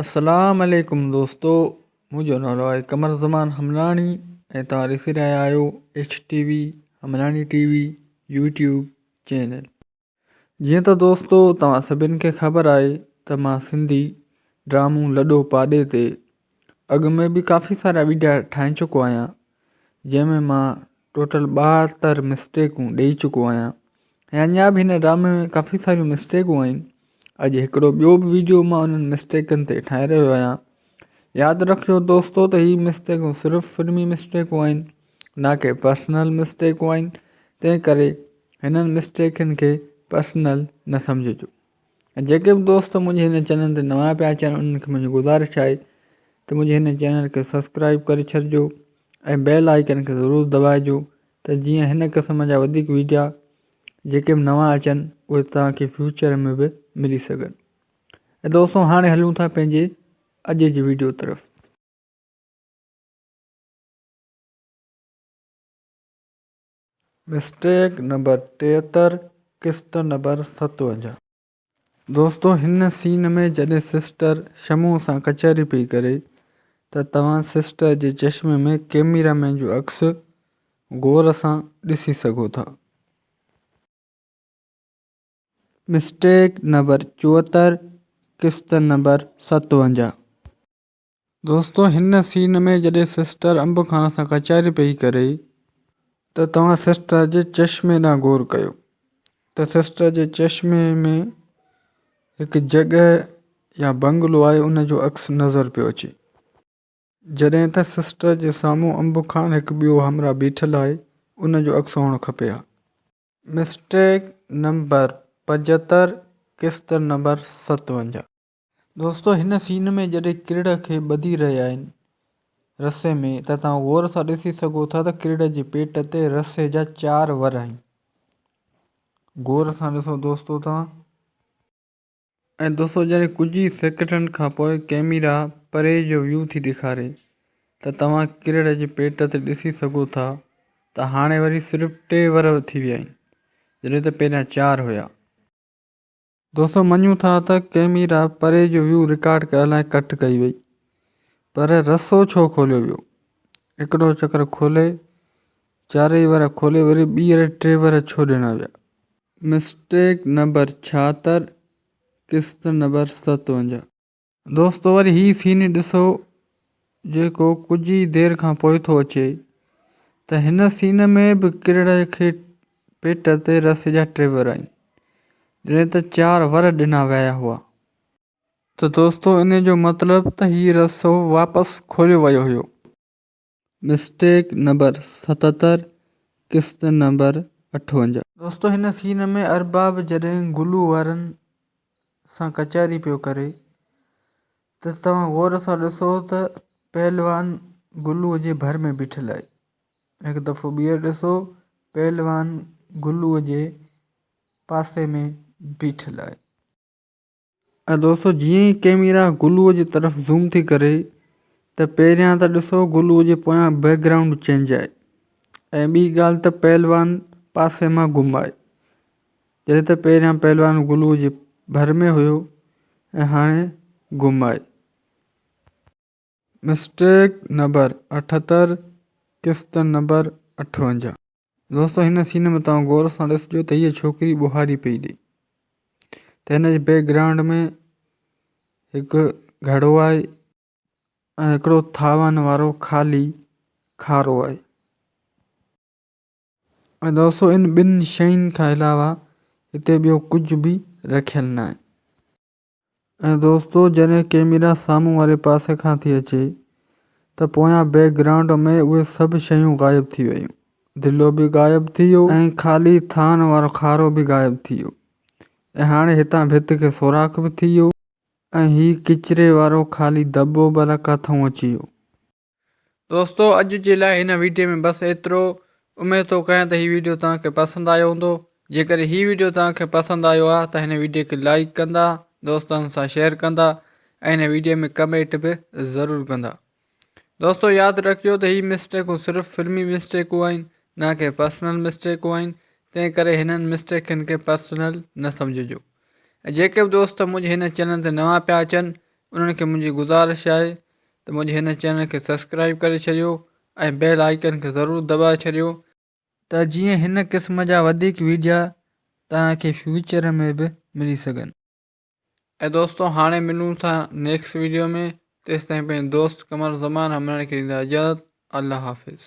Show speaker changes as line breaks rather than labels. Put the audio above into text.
اسلام عليڪم دوستو منهنجو نالو آهي قمر زمان حملاڻي ۽ توهان ڏسي رهيا آهيو H T V Hamlani T V YouTube channel. جيئن ته دوستو توهان سڀن کي خبر آهي ته مان سنڌي ڊرامو لڏو پاڏي تي اڳ ۾ به ڪافي سارا ويڊيا ٺاهي چڪو آهيان جنهن ۾ مان ٽوٽل 72 مسٽيڪون ڏئي چڪو آهيان ۽ اڃا به هن ڊرامي ۾ ڪافي ساريون مسٽيڪون آهن اڄ هڪڙو ٻيو به ويڊيو مان انهن مسٽيڪن تي ٺاهي رهيو آهيان ياد رکجو دوستو ته هي مسٽيڪون صرف فلمي مسٽيڪون آهن نه ڪي پرسنل مسٽيڪون آهن تنهن ڪري هنن مسٽيڪن کي پرسنل نه سمجهجو ۽ جيڪي به دوست منهنجي هن چينل تي نوان پيا اچن انهن کي منهنجي گذارش آهي ته منهنجي هن چينل کي سبسڪرائب ڪري ڇڏجو ۽ بيل آئيڪن کي ضرور دٻائجو ته جيئن هن قسم جا وڌيڪ ويڊيا جيڪي به نوان اچن اهي توهان کي فيوچر ۾ به ملي سگهن ۽ دوستو هاڻي هلون ٿا پنهنجي اڄ جي ويڊيو طرف. مسٽيڪ نمبر 73 قسط نمبر 57. دوستو هن سين ۾ جڏهن سسٽر شموء سان ڪچهري پئي ڪري ته توهان سسٽر جي چشمي ۾ ڪيميرا مين جو عڪس غور سان ڏسي سگهو ٿا. مسٽيڪ نمبر 74 قسط نمبر 57. دوستو هن سين ۾ جڏهن سسٽر انب خان سان ڪچهري پئي ڪري ته توهان سسٽر جي چشمي ڏانهن غور ڪيو ته سسٽر جي چشمي ۾ هڪ جڳهه يا بنگلو آهي ان جو عڪس نظر پيو اچي جڏهن ته سسٽر جي سامهون انب خان هڪ ٻيو همراهه بيٺل آهي ان جو عڪس هئڻ کپي ها. مسٽيڪ نمبر 75 قسط نمبر 57. دوستو هن سين ۾ جڏهن ڪرڙ کي ٻڌي رهيا آهن رسي ۾ ته توهان غور سان ڏسي سگهو ٿا ته ڪرڙ جي پيٽ تي رسي جا چار ور آهن غور سان ڏسو دوستو توهان. ۽ دوستو جڏهن ڪجهه ئي سيڪنڊن کان پوء ڪيميرا پري جو ويو ٿي ڏيکاري ته توهان ڪرڙ جي پيٽ تي ڏسي سگهو ٿا ته هاڻي وري صرف ٽي ور ٿي ويا آهن جڏهن ته پهريان چار هيا. دوستو مڃون ٿا ته ڪئميرا پري جو ويو رڪارڊ ڪرڻ لاء ڪٽ ڪئي وئي پر رسو ڇو کوليو ويو؟ هڪڙو چڪر کولي چارئي ور کولي وري ٻيهر ٽي ور ڇو ڏنا ويا؟ مسٽيڪ نمبر 76 قسط نمبر 57. دوستو وري هي سين ڏسو جيڪو ڪجهه ئي دير کان پوء ٿو اچي ته هن سين ۾ به ڪرڙ کي پيٽ تي رس جا ٽي ور آهن جڏهن ته چار ور ڏنا ويا هئا. ته دوستو ان جو مطلب ته هي رسو واپس کوليو ويو هيو. مسٽيڪ نمبر 77 قسط نمبر 58. دوستو هن سين ۾ ارباب جڏهن گلو وارن سان ڪچهري پيو ڪري ته توهان غور سان ڏسو ته پهلوان گلو جي ڀر ۾ بيٺل آهي هڪ دفعو ٻيهر ڏسو پهلوان گلو جي پاسي ۾ بيٺل آهي. ۽ دوستو جيئن ئي ڪيميرا گلوء جي طرف زوم ٿي ڪري ته پهريان ته ڏسو گلوء جي پويان بيڪ گرائونڊ چينج آهي ۽ ٻي ڳالهه ته پهلوان پاسي مان گم آهي جڏهن ته پهريان پهلوان گلوء جي ڀر ۾ هيو ۽ هاڻي گم آهي. مسٽيڪ نمبر 78 قسط نمبر 58. دوستو هن سين ۾ توهان غور سان ڏسجو ته هيء ڇوڪري ٻوهاري پئي ڏئي ته هن جي بيڪ گرائونڊ ۾ هڪ گهڙو آهي ۽ هڪڙو ٿاون وارو خالي کارو آهي ۽ دوستو ان ٻن شين کان علاوه هتي ٻيو ڪجهه به رکيل ناهي. ۽ دوستو جڏهن ڪيميرا سامهون واري پاسي کان ٿي اچي ته پويان بيڪ گرائونڊ ۾ اهي سڀ شيون غائب ٿي ويون. دلو به غائب ٿي ويو ۽ خالي ٿان وارو کارو به غائب ٿي ويو ۽ هاڻي هتان ڀت کي سوراخ به ٿي ويو ۽ هي ڪچري وارو خالي دٻو ڀلا ڪاٿئون اچي ويو. دوستو اڄ جي لاء هن ويڊيو ۾ بس ايترو اميد ٿو ڪيان ته هي ويڊيو توهان کي پسند آيو هوندو جيڪڏهن هي ويڊيو توهان کي پسند آيو آهي ته هن ويڊيو کي لائيڪ ڪندا دوستن سان شيئر ڪندا ۽ هن ويڊيو ۾ ڪمينٽ به ضرور ڪندا دوستو ياد رکجو ته هي مسٽيڪون صرف فلمي مسٽيڪون آهن نه ڪي پرسنل مسٽيڪون آهن تنهن ڪري هنن مسٽيڪن کي پرسنل نه سمجهجو ۽ جيڪي به دوست منهنجي هن چينل تي نوان پيا اچن انهن کي منهنجي گذارش آهي ته منهنجي هن چينل کي سبسڪرائب ڪري ڇڏيو ۽ بيل آئيڪن کي ضرور دٻائي ڇڏيو ته جيئن هن قسم جا وڌيڪ ويڊيا توهان کي فيوچر ۾ به ملي سگهن. ۽ دوستو هاڻي ملون ٿا نيڪسٽ ويڊيو ۾ تيستائين پنهنجي دوست قمر زمان همراڻي کي ڏيندا اجازت الله حافظ.